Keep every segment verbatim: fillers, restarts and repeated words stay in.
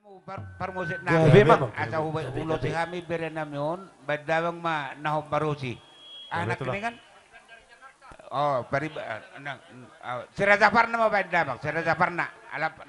Par-, parmusik nami. Gabe ma. Asa huba-, hulosi hami bere nami on, baen damang ma na hombar usi. Anak ni kan? Oh, pari-, na, ah, Si Raja Parna ma baen damang, Si Raja Parna. Alap.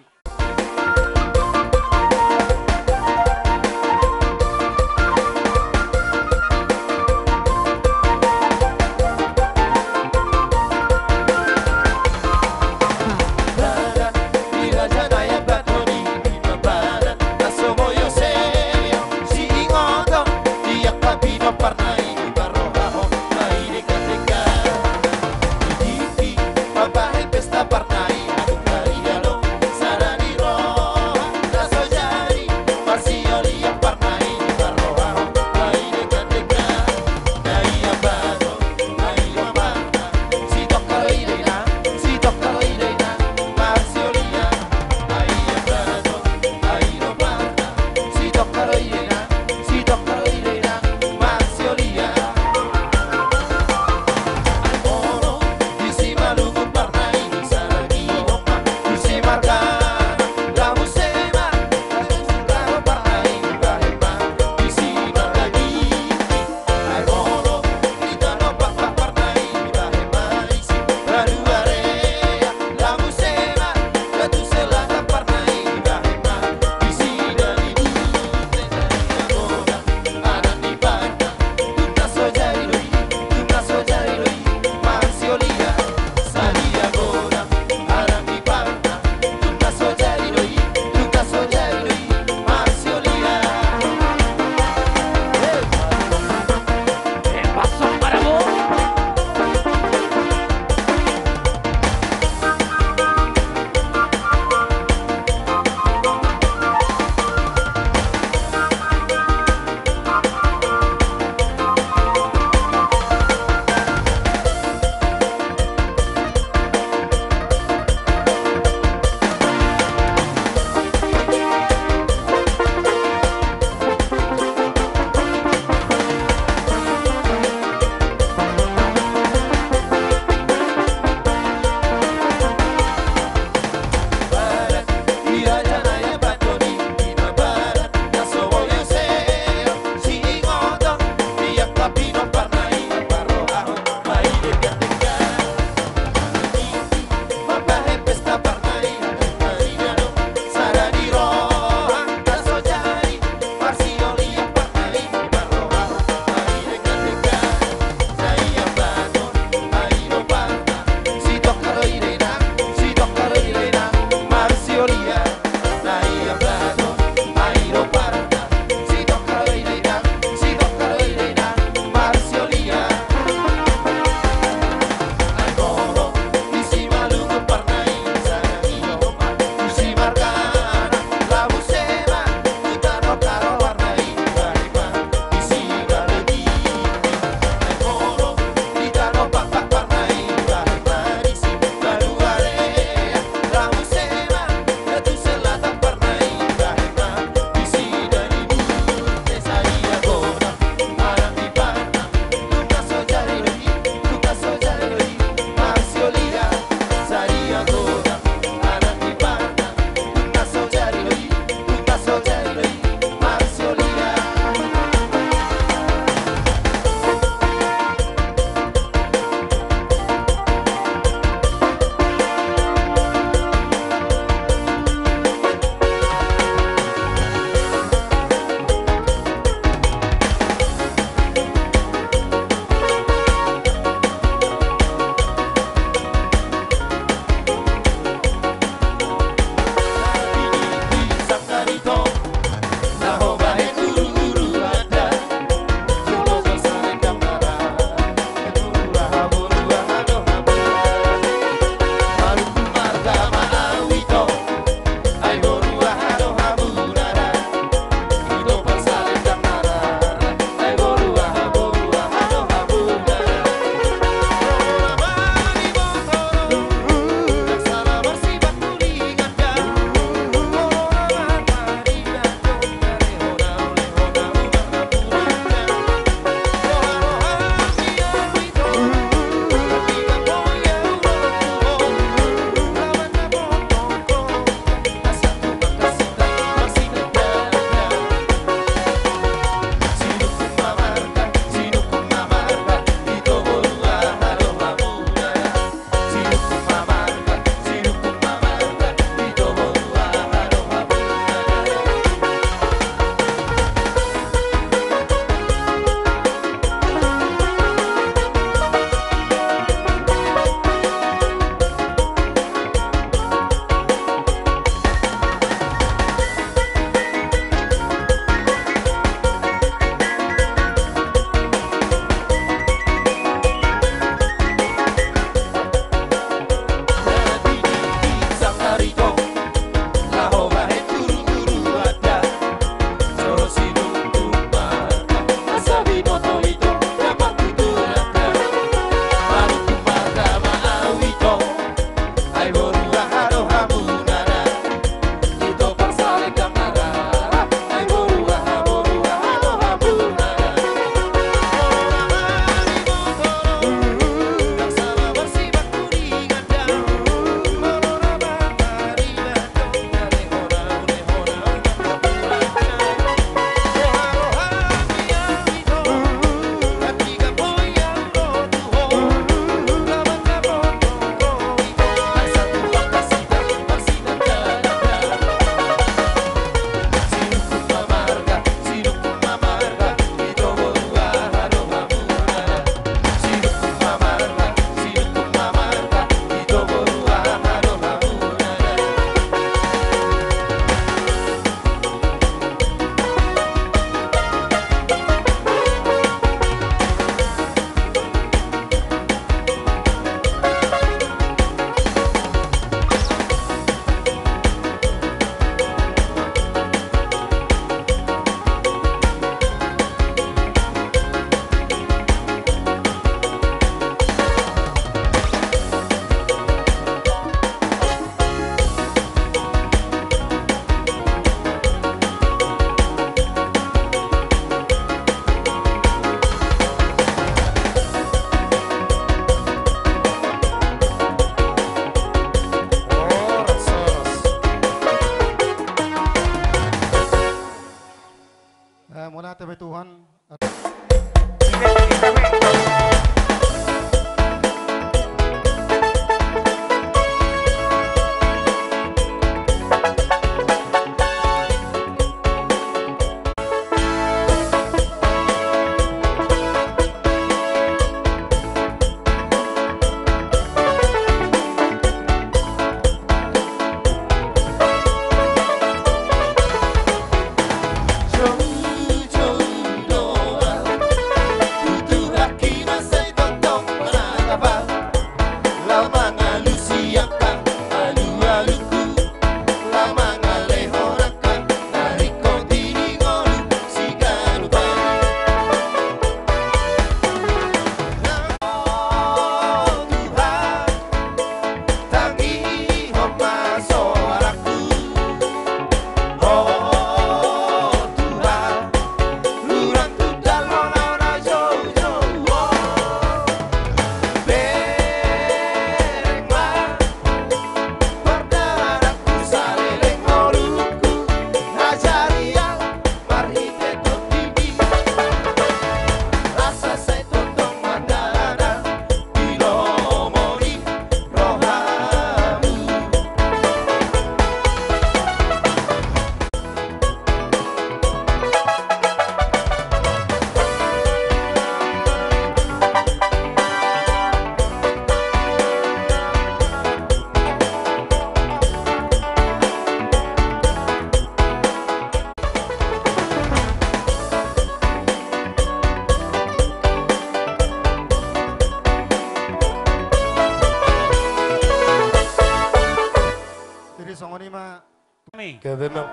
Songon i ma. Kami. Gabe ma.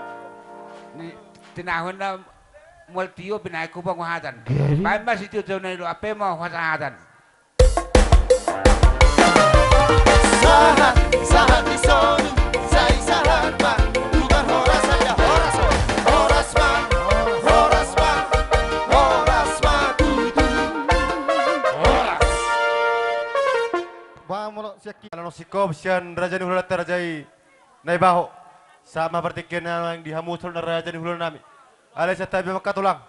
Ni, tinahon na mual tio binahen hu panguhatan. Baen ma sitio-tio na i do, ampe ma hasahatan. Sahat, sahat di solu, sai sahat ma. Tukang horas aja, horas, horas ma, horas ma, horas ma tutu. Horas. Ba molo sian hita, ala na singkop sian raja ni hulahulanta, raja i Naibaho. Sahat ma partingkian nami di hamu saluhutna raja ni hulahanami. Alai sian hami angka tulang,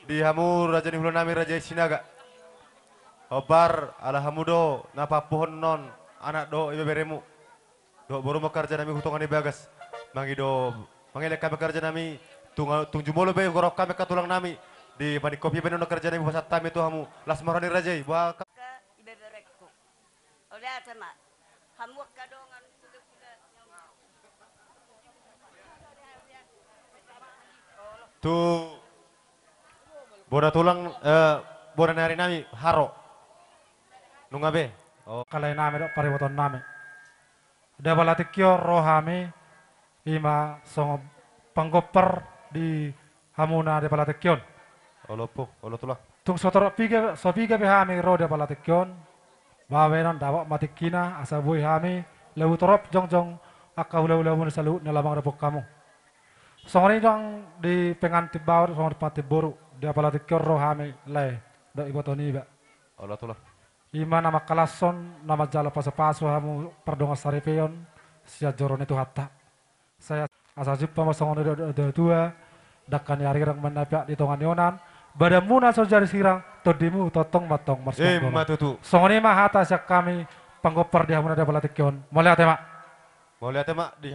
di hamu raja ni hulahanami, raja i Sinaga. Hombar ala hamu do na paampuhon on anak dohot ibeberemu dohot borumu angka rajanami hu tonga ni bagas. Mangido, mangelek hami angka rajanami, tung, tung jumolo be hugoarhon hami angka tulangnami. Di paningkopi be on angka rajanami, hupasahat hami tu hamu. Las ma roha ni raja i. Boha angka ibeberengku. Mauliate ma. Hamu angka dongan hulahula. Tu bona tulang, eh, bona ni arinami Haro. Nunga be. Oh. Angka laenami dohot paribotonnami. Di apala tingki on ro hami, i ma songon panggompar di hamuna di apala tingki on. Olo ompu, olo tulang. Tung so torop piga, so piga pe hami ro di apala tingki on, bahenon dapot ma tingkina, asa boi hami laho torop jongjong angka hulahulamuna saluhutna, lam mangadopon hamu. Songon i nang di pengantin baoa, songon di pengantin boru, di apala tingki on ro hami lae dohot iboto niba. Olo tulang. I ma na mangkalashon, na manjalo pasupasu hamu pardongan saripeon sian joro ni Tuhanta. Sai asa jumpang ma songon na nidok ni natuatua, dangka ni arirang ma na peak di tonga ni onan, badanmuna so jadi sirang, tondimu tongtong ma antong marsitonggolan. Emma tutu. Songon i ma hata sian hami panggompar di hamuna di apala tingki on. Mauliate ma. Mauliate ma di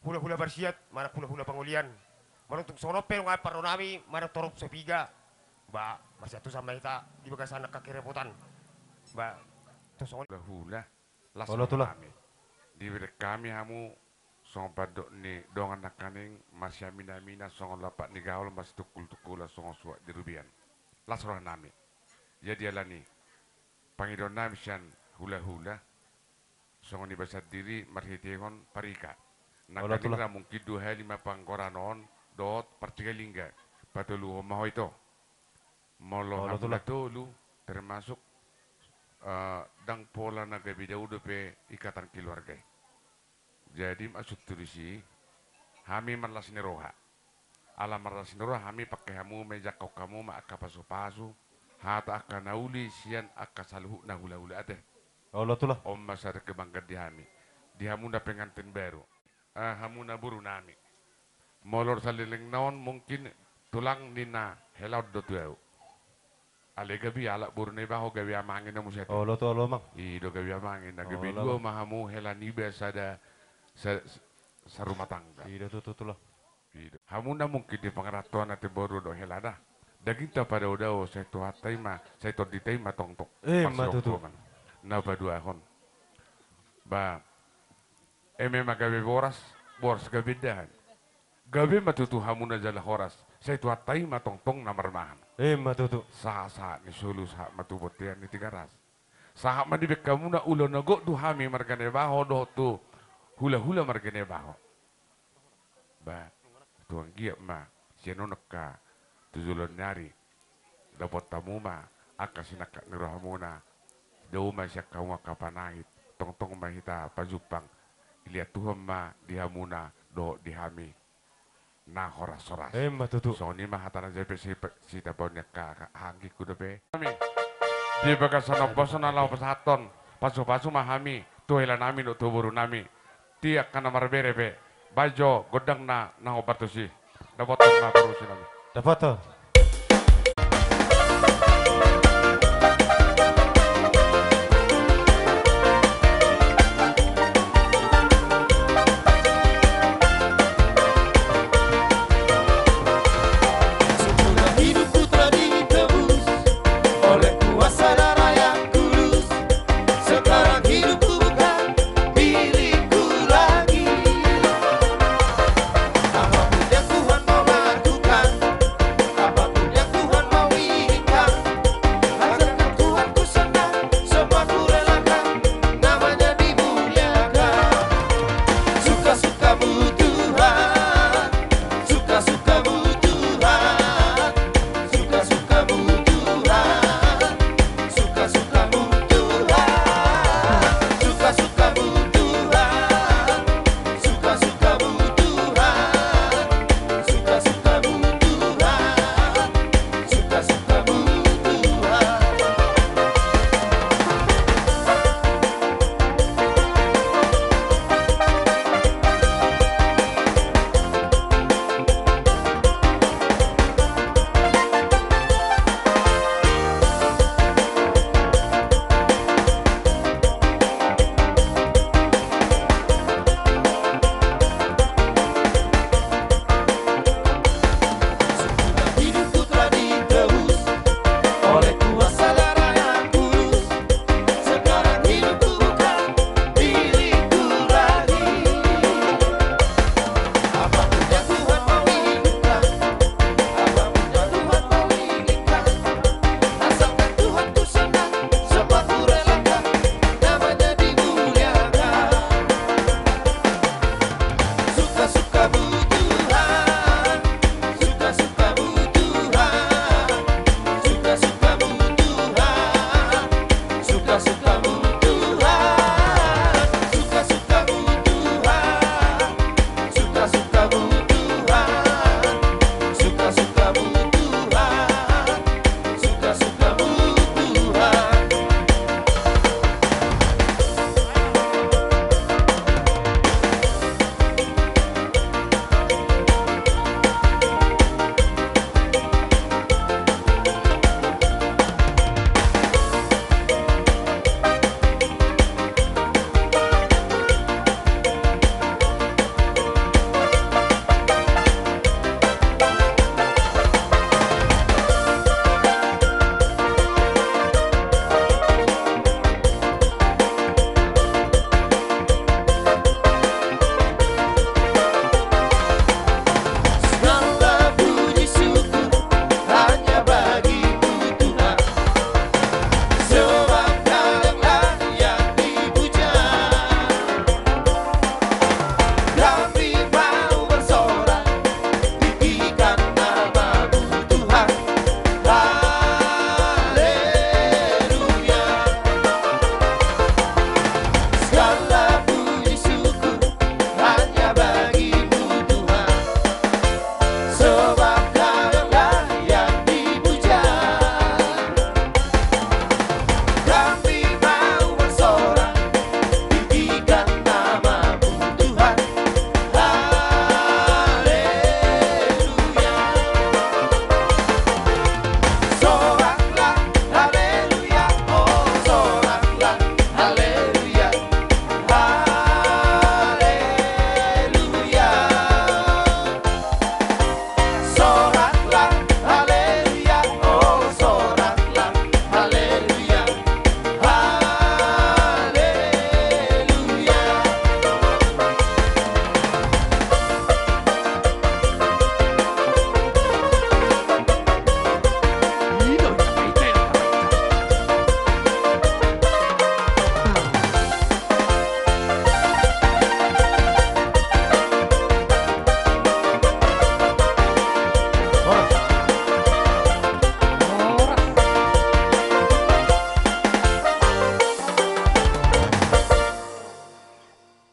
hulahula parsiat manang hulahula pangolian. Manang tung songon on pe nunga parronami manang torop so piga, ba marsiantusan ma hita di bagasan angka kerepotan. Ba tung songon i. Hulahula, las ma roha nami. Dibereng hami hamu songon pandok ni dongan nangkaning, masiaminaminan songon lapak ni gaol, masitungkultungkulan songon suak di rubean. Las roha nami. Jadi alani pangidoan nami sian hulahula, songon iba sandiri marhitehon parika. Nangkaning ra mungkin dua hali ma panggoaran on dohot partingkian lingga. Patoluhon ma ho ito. Molo hamu na tolu, termasuk, eh, ndang pola na gabe dao dope ikatan keluarga i. Jadi maksudhu disi, hami marlas ni roha. Ala marlas ni roha hami, pangke hamu ma, ijangkon hamu ma angka pasupasu, hata angka na uli sian angka saluhutna hulahula, ate. Olo tulang. On ma sada kebanggaan di hami, di hamuna pengantin baru. Eh, hamuna borunami. Molo saleleng na on mungkin tulang ninna hela on do tu ahu. Alai gabe alak boru Naibaho, gabe amang i na muse ate. Olo tu, olo amang. I do, gabe amang i na, gabe dua ma hamu hela niba, sada sa-, sa-, sarumah tangga. I do tutu tulang. I do. Hamu na mungkin di pangarantoan ate boru dohot hela da. Dagingta padaodao, sai Tuhanta i ma, sai tondinta i ma tongtong. Emma tutu. Parsirongkoman. Na paduahon. Ba, eme ma gabe boras, boras gabe indahan. Gabe ma tutu hamu na jala horas, sai Tuhanta i ma tongtong na marmahan. Emma tutu. Sahatsahat ni solu sahat ma tu bontean ni Tigaras. Sahat ma dibaen hamuna ulaon na gok tu hami marga Naibaho dohot tu hulahula marga Naibaho. Ba, tu anggiat ma sian on angka tu joloan ni ari, dapot hamu ma angka sinangkap ni rohamuna, dao ma sian hamu angka panahit, tongtong ma hita pajumpang. Dilehon Tuhan ma di hamuna dohot di hami na horashoras. Emma tutu. Songon i ma hata na jai pe si-, sitabaon ni angka, angka anggingku dope. Hami di bagasan ompu on na laho pasahathon pasupasu ma hami tu helanami dohot tu borunami. Di angka na marbere pe, baen jo gondangna na hombar tusi. Dapothon ma parusinami. Dapothon. Semoga hidupku telah ditebus oleh kuasa darah yang kudus. Sekarang hidupku bukan milikku lagi. Apapun yang Tuhan mau lakukan, apa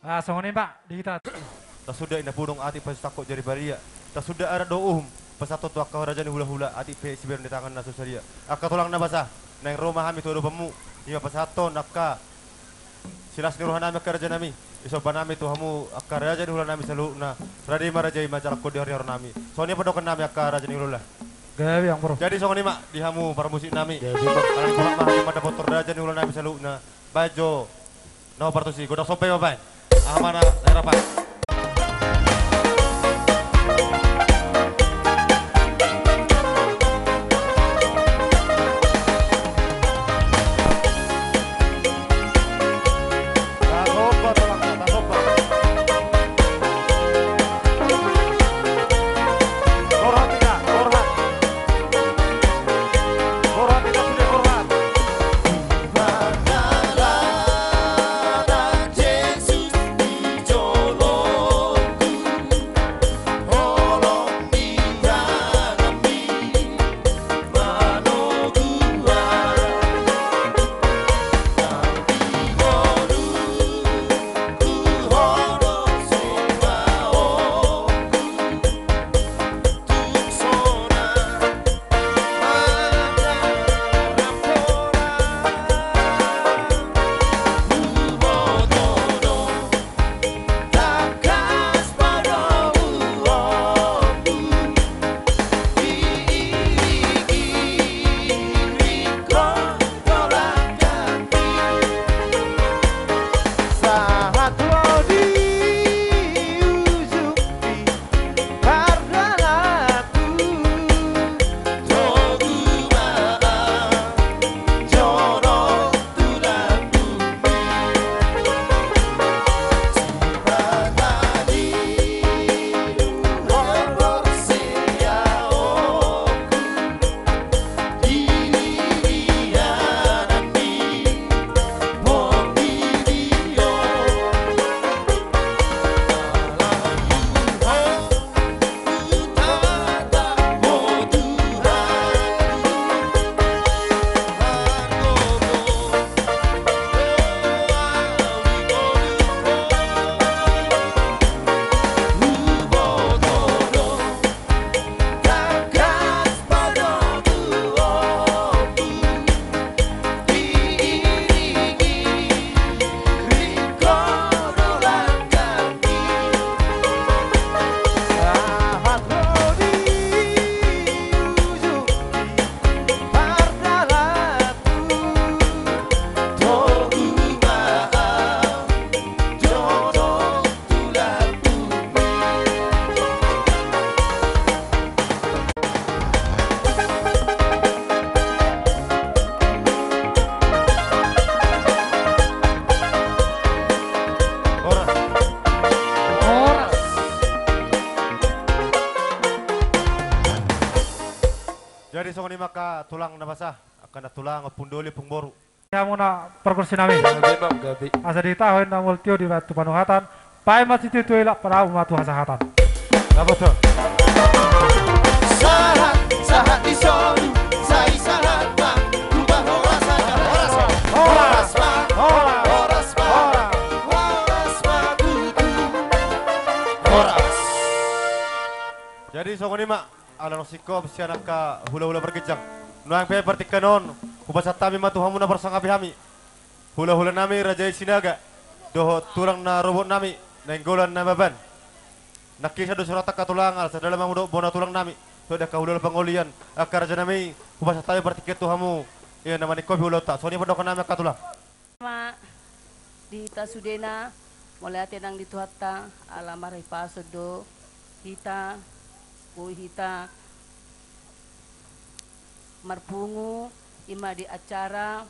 Ah, songon i ma di hita. Tasuda inna punung atik pasangkot jari baria. Tasuda adat dohot uhum pasahathon tu angka raja ni hulahula atik pe sibereng ni tangan na so sadia. Angka tulang na basa, naeng ro ma hami tu adopanmu, i ma pasahathon angka silas ni rohanami angka rajanami. Isomba nami tu hamu angka raja ni hulanami saluhutna. Rade ma raja i manjalanghon di harihuranami. Songon i pandohan nami angka raja ni hulahula. Gabe, amang boru. Jadi songon i ma di hamu parmusik nami. Gabe, amang. Ala ni i ma hami mandapothon raja ni hulanami saluhutna. Baen jo na hombar tusi, godang somba i ma baen. Aha ma na harapan. Horas. Horas. Jadi songon i ma angka tulang na basa, angka na tulang, ompung doli, ompung boru. Hamuna pargonsi nami. Gabe, Bang, gabe. Asa di taon na molo tio di batu panuhatan, paima sitio tu ila padamu ma tu hasahatan. Apa tuh? Sahat, sahat di solu, sai sahat ma, tubar horas ma, horas ma, horas ma, horas ma, horas ma, tutu. Horas. Jadi songon i ma. Ala naung singkop sian angka hulahula parginjang. Nuaeng pe partingkian on, hupasahat hami ma tu hamu na marsangapi hami. Hulahula nami Raja i Sinaga, dohot tulang na robot nami, Nainggolan Nababan. Nangkin sai do surat angka tulang, ala sandala ma mudok bona tulang nami. Tu angka hulahula pangolian, angka raja nami, hupasahat hami partingkian tu hamu. Ia na maningkopi ulaonta, songon i pandohan nami angka tulang. Ma di hita sudena, mauliate nang di Tuhanta, ala marhahipason do hita, boi hita marpungu, i ma di acara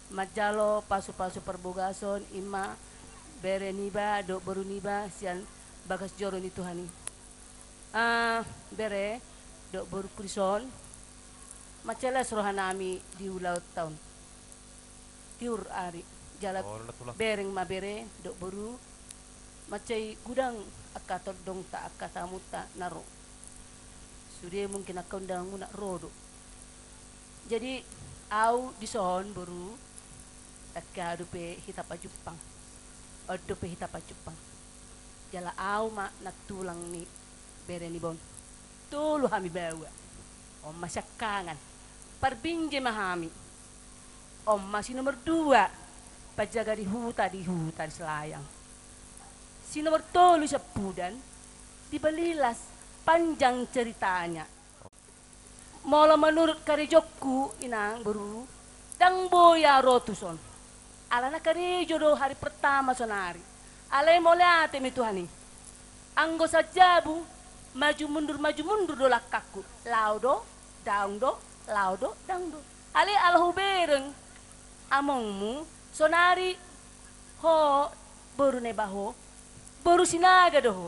manjalo pasupasu parbogason, i ma bere niba dohot boru niba sian bagas joro ni Tuhan i. Ah, bere dohot boru, dison mansai las roha nami di ulaonta on. Tiur ari, jala bereng ma bere dohot boru, mansai godang angka tondongta, angka tamunta na ro. Sude mungkin angka undanganmuna ro do. Jadi au dison boru, tangkas dope hita pajumpang. On dope hita pajumpang. Jala au ma nantulang ni bere ni Bon. Tolu hami baoa. On ma siangkangan. Parbinje ma hami. On ma si nomor dua, panjaga di huta, di huta di Selayang. Si nomor tolu, siampudan di Balilas, panjang ceritanya. Molo manurut karejongku, inang boru, ndang boi au ro tuson. Alana karejo do hari pertama sonari. Alai mauliate ma i Tuhan i. Anggo sajabu, maju mundur, maju mundur do langkangku. Lao do, daong do, lao do, daong do. Alai ala hubereng amongmu, sonari ho boru Naibaho, boru Sinaga do ho.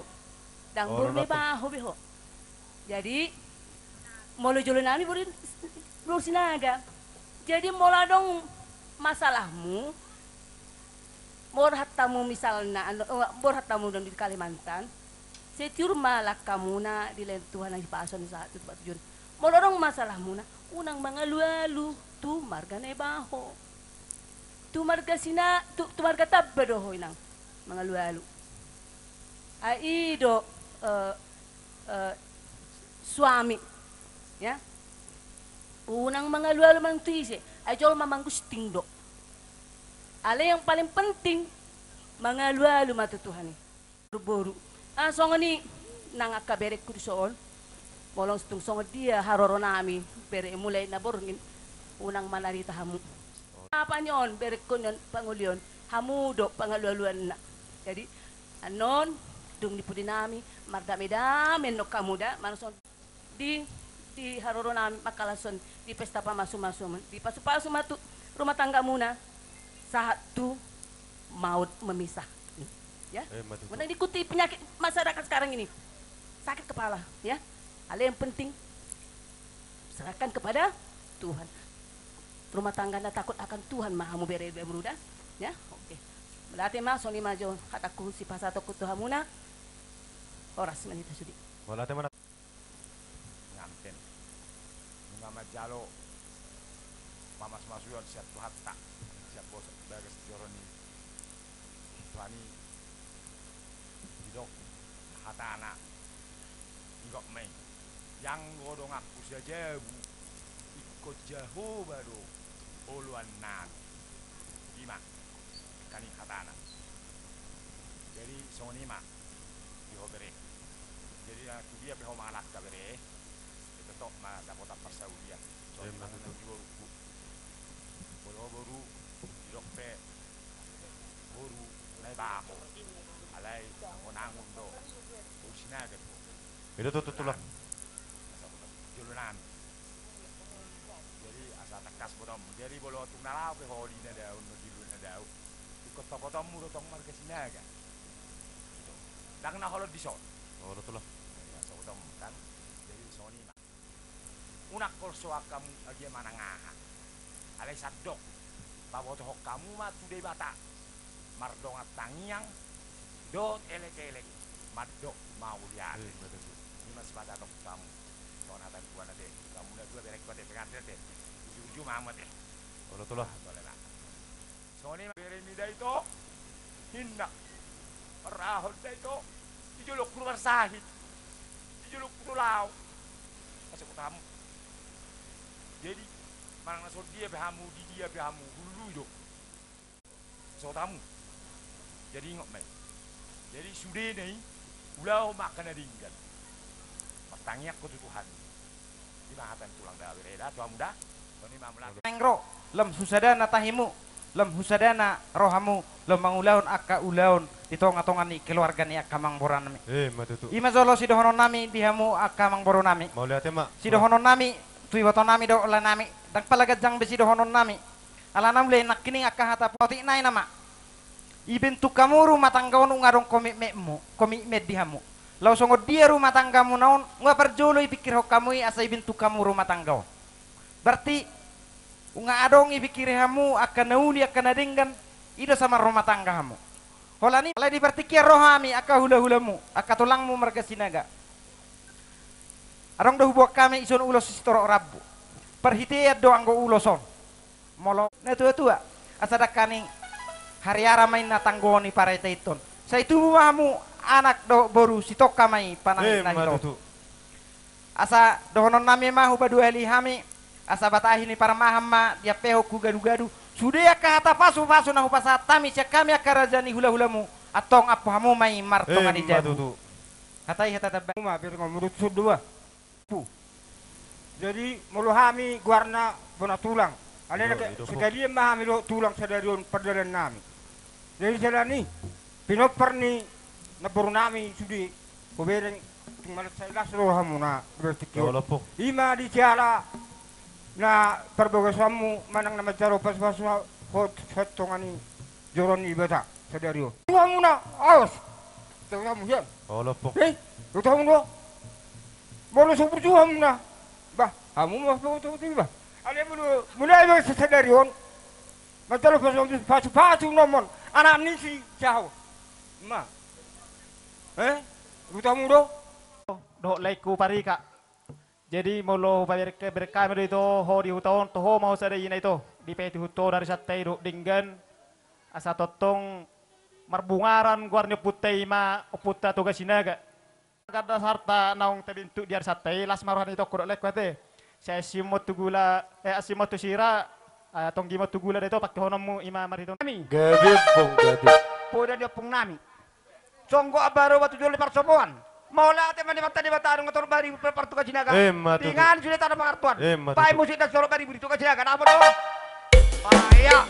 Ndang boru Naibaho be ho. Jadi, molo jolo nami boru, boru Sinaga. Jadi, molo adong masalahmu, borhat hamu misalna, anu, eh, borhat hamu di Kalimantan, sai tiur ma langkamuna di lehen Tuhan na hipason sahat tu tempat tujuan. Molo adong masalahmuna, unang mangalualu tu marga Naibaho. Tu marga Sina-, tu, tu marga Tamba do ho, inang, mangalualu. Ai i do, eh, eh, suami, ya. Unang mangalualu manang tu ise, ai jolma manggusting do. Alai yang paling penting, mangalualu ma tu Tuhan i. Boru. Ah, songon i nang angka berengku dison. Molo tung songon dia haroro nami, bere mulai na borngin, unang manarita hamu. Apa ni on, berengku ni on, pangoli on, hamu do pangalualuanna. Jadi, annon, dung di pudi nami, mardame-dame annon hamu da, manang songon di, di haroro nami mangkalashon di pesta pamasu-masu, dipasu-pasu ma tu rumah tanggamuna, sahat tu maut memisah. Ya. Eh, ma tutu. Menang diikuti penyakit masyarakat sekarang ini. Sakit kepala, ya. Alai yang penting, serahkan kepada Tuhan. Rumah tangga na takut akan Tuhan ma hamu bere-bere muda, ya. Oke. Mauliate ma, songon i ma jo hatangku sipasahatonku tu hamuna. Horas ma hita sude. Mauliate ma. Nganten. Nunga manjalo pamasu-masuon sian Tuhanta, sian boso bagas joro ni Tuhan i, didok hatana, ingot ma i, ianggo donganku sajabu, ingkon Jahowa do oloan nami. I ma, kan i hatana. Jadi, songon i ma. Di ho bere. Jadi, na tu dia pe ho mangalangka bere, tetap ma dapotan parsaulian. Songon i ma tutu di borungku. Molo boru, didok pe boru Naibaho. Alai angon-angon do. Boru Sinaga do. I do tutu, Tulang. Asa jolo nami. Jadi, asa tangkas botoonmu. Jadi, molo tung na laho pe ho di Nadaon, di Nadaon, ingkon pabotoonmu do tong marga Sinaga. Ndang na holong dison. Olo, Tulang. Ya, sabotoonmu kan. Jadi, songon i ma. Unang holso angka hamu agia manang aha. Alai sandok, pabotohon hamu ma tu Debata. Mardongan tangiang dohot elek-elek, mandok mauliate. Eh, betul. I ma sipasahatonku tu hamu. Songon hata ni tuan ate, hamu na dua berengku ate, pengantin ate. Uju-uju ma hamu ate. Olo, Tulang. Songon i ma. Songon i ma beremi da ito, ninna. Parahon da ito, di jolongku do marsahit, di jolongku do laho. Asa huboto hamu. Jadi, manang na songon dia pe hamu, di dia pe hamu, hulului do. Asa huboto hamu. Jadi, ingot ma i. Jadi, sudena i, ulahon ma angka na denggan. Martangiang ho tu Tuhan. I ma hata ni tulang da, bere da, tu hamu da. Songon i ma mauliate. Naeng ro, lam husadana tahimu, lam husadana rohamu, lam mangulahon angka ulaon di tonga-tonga ni keluarga ni angka amangboru nami. Eh, ma tutu. I ma jolo sidohonon nami di hamu angka amangboru nami. Mauliate ma. Sidohonon nami, tu iboto nami dohot lae nami, ndang pala ganjang be sidohonon nami. Alana mulai nangkining angka hata paotik nai nama. Ibentuk hamu rumah tangga on nunga adong komitmenmu, komitmen di hamu. Laos songon dia rumah tanggamuna on, nunga parjolo ipingkirhon hamu i asa ibentuk hamu rumah tangga on. Berarti, nunga adong ipingkiri hamu angka na uli, angka na denggan, i do asa marrumah tangga hamu. Holan i, alai di partingkian ro hami angka hula-hulamu, angka tulangmu marga Sinaga. Adong do huboan hami dison ulos sitorop rambu. Parhitean do anggo ulos on. Molo na tua-tua, asa dangkaning Hariara ma inna tanggo ni paretainta on. Sai tubu ma hamu anak dohot boru, sitongka ma i panangin na hito. Asa dohononnami ma hupaduahali hami, asa batahi ni parmahan ma diampehon tu gadugadu. Sude angka hata pasupasu na hupasahat hami sian hami angka raja ni hulahulamu, antong ampu hamu ma i martonga ni jabu. Hata i hata tamba. Uma bereng on menurut sundua. Pu. Jadi molo hami goarna bona tulang. Alai na ke sekalian ma hami dohot tulang sadari on pardalanan nami. Jadi jala ni pinompar ni namboru nami sude, hubereng, tung malas sai las do rohamuna berarti. Ima di siala na parbagasanmu manang na manjalo pasupasu hot hot tonga ni joro ni Debata sadari on. Tuhamuna, awas. Tuhamuna. Hei, tuhamuna. Molo so burju hamuna. Bah, hamu ma, bah, bah, bah. Alai muna, muna, sadari on. Manjalo pasu, pasu, pasu nomon. Anak ni si Jaho. Ma. Eh? Tuhamuna. Dohot laengku Parika. Jadi molo hupabereng, bereng hami do ito ho di huta on, toho ma ho sada ina ito. Dipaihut ho do ari santa i dohot denggan. Asa tongtong marbungaran goar ni ompunta i ma ompunta Toga Sinaga. Ganda sarta naung tabentuk di ari santa i, las ma roha ni tongko dohot laengku ate. Sai asi ma tu gula, eh, asi ma tu sira, eh, tonggi ma tu gula da ito pangkihononmu i ma marhite on. Nami. Gabe ompung, gabe. Poda ni ompung nami. Songgop ambaru batu jolo parsopoan. Mauliate ma di Amanta Debata, nunga torop baribu partuka Sinaga. Emma tutu. Denggan sude tano pangartuan. Emma tutu. Baen musik dan sorop baribu di tuka Sinaga. Dapot do. Paya.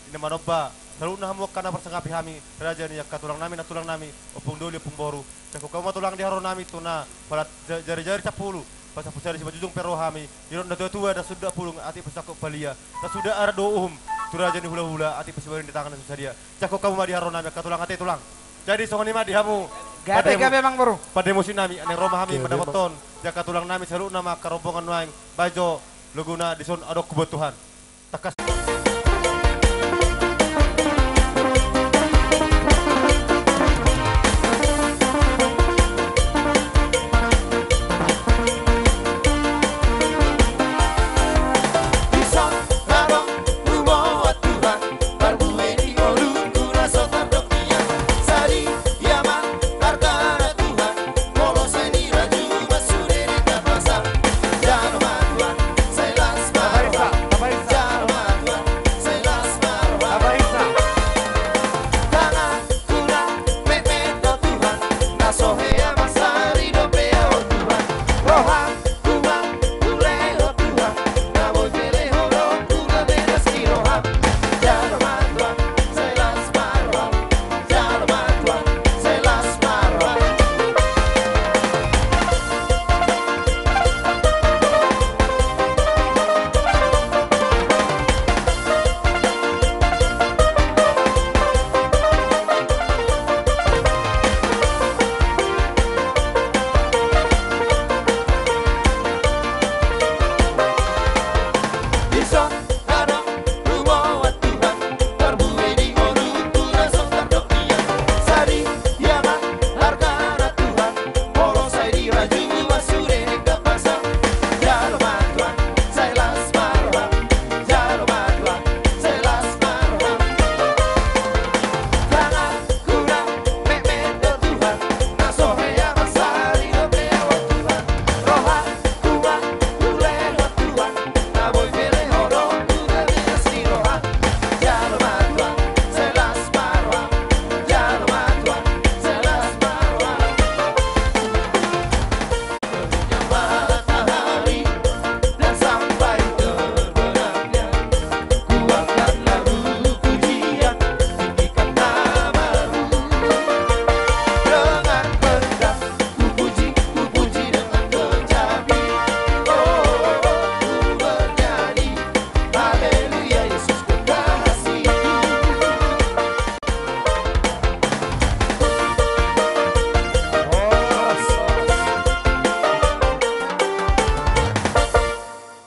Inna manomba, saluhutna hamu angka na marsangapi hami, raja ni angka tulang nami, nantulang nami, ompung doli, ompung boru. Jangkon hamu ma tulang di haroro nami, tu na pala ja-, jari-jari sampulu, pasampulu sada simanjujung pe ro hami, didok na tua-tua, ndang suda pulung, atik pe sangkot palia, ndang suda adat dohot uhum, tu raja ni hula-hula, atik pe sibahen di tangan na so sadia. Jangkon hamu ma di haroro nami angka tulang, ate tulang. Jadi songon i ma di hamu. Gabe, pande mu-, gabe amang boru. Pande musik nami, naeng ro ma hami mandapothon di angka tulang nami saluhutna ma angka rombongan nuaeng, baen jo laguna dison adong hubuat Tuhan. Tangkas.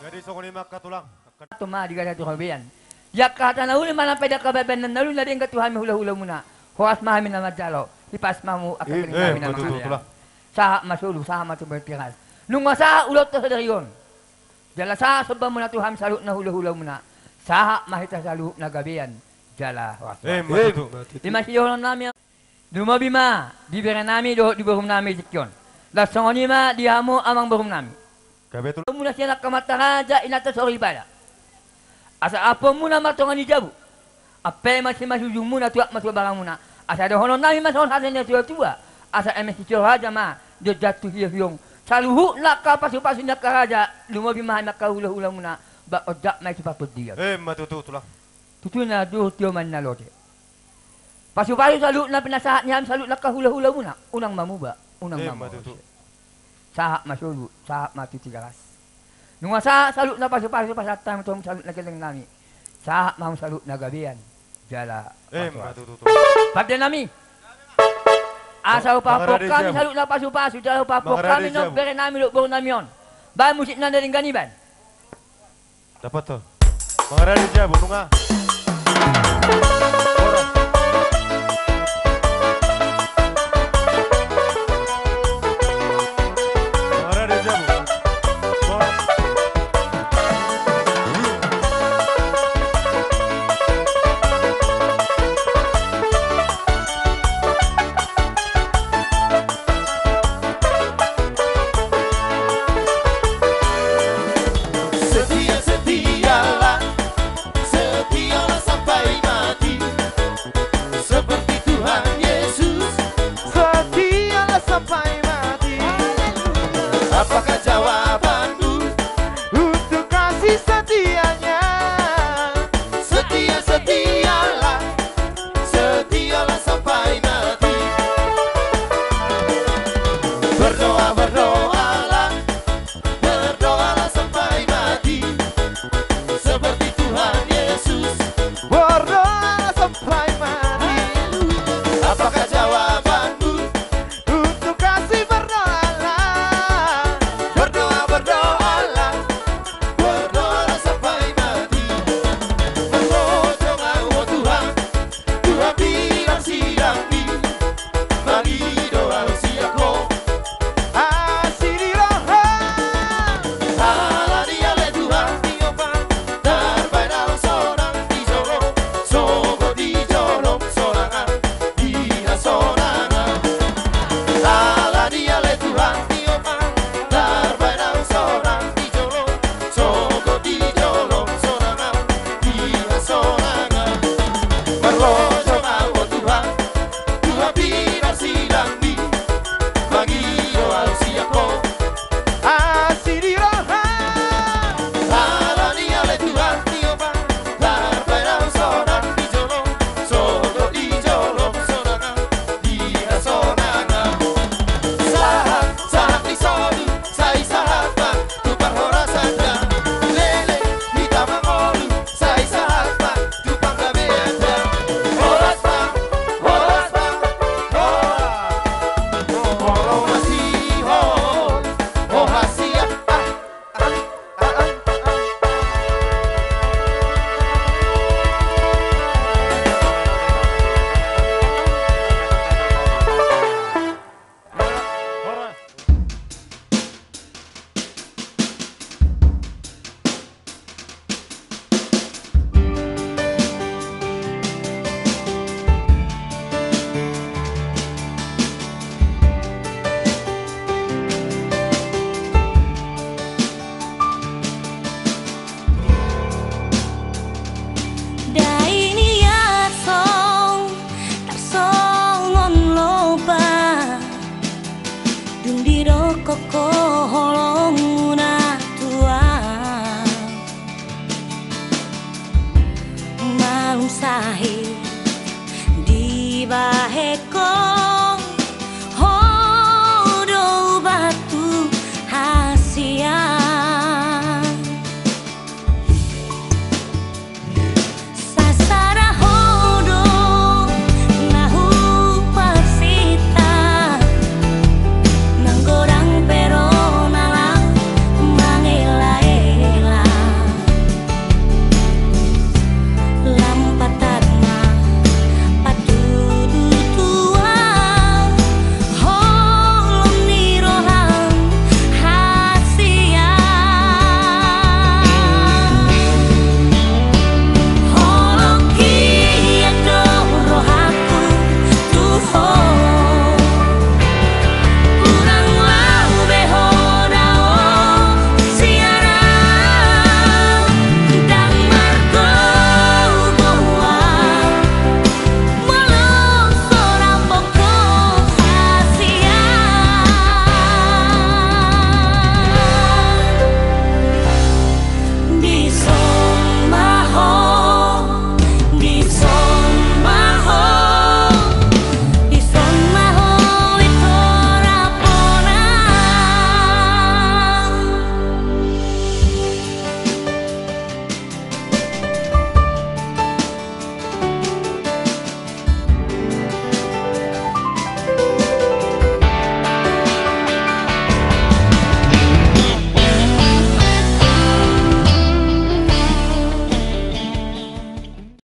Jadi songon i ma angka tulang. Toma di gajah tu robean. Di angka hata na uli manang pe di angka bahenon na uli na denggan tu hami hula-hulamuna. Horas ma hami na manjalo. Hipas ma hamu angka, eh, telinga nami na mangabean. Sahat ma solu, sahat ma tu bontean. Nunga sahat ulaonta sadari on. Jala sahat sombamuna tu hami saluhutna hula-hulamuna. Sahat ma hita saluhutna gabean. Jala horas. Eh, ma tutu. Ima sidohonon nami. Lumobi ma di bere nami dohot di boru nami tingki on. Laos songon i ma di hamu amang boru nami. Gabe tutu. Muna sian angka amanta raja, inanta soripada. Asa ampuonmuna ma tonga ni jabu. Ampe ma simanjujungmuna, tuat ma suabaramuna. Asa dohonon nami ma songon hata ni na tua-tua. Asa eme sitio raja ma jonjang tu hiong-hiong. Saluhutna angka pasu-pasu ni angka raja, lumobi ma hami angka hula-hulamuna. Ba onjak ma i tu partondion. Eh, ma tutu, tulang. Tutu na duhur tio ma ninna lote. Pasu-pasu saluhutna pinasahat ni hami saluhutna angka hula-hulamuna. Unang ma muba, unang ma muse. Eh, ma tutu. Sahat ma solu, sahat ma tu Tigaras. Nunga sahat saluhutna pasu-pasu pasahat hami tu hamu saluhutna gelleng nami. Sahat ma hamu saluhutna gabean. Jala, eh, ma tutu, tutu. Pande nami. Asa hupahophop hami saluhutna pasu-pasu, jala hupahophop hami nang bere nami dohot boru nami on. Baen musikna na denggan i, baen. Dapat tu. Mangarade jabu nunga. Mangarade jabu. Setia, setialah, setia Bahen ho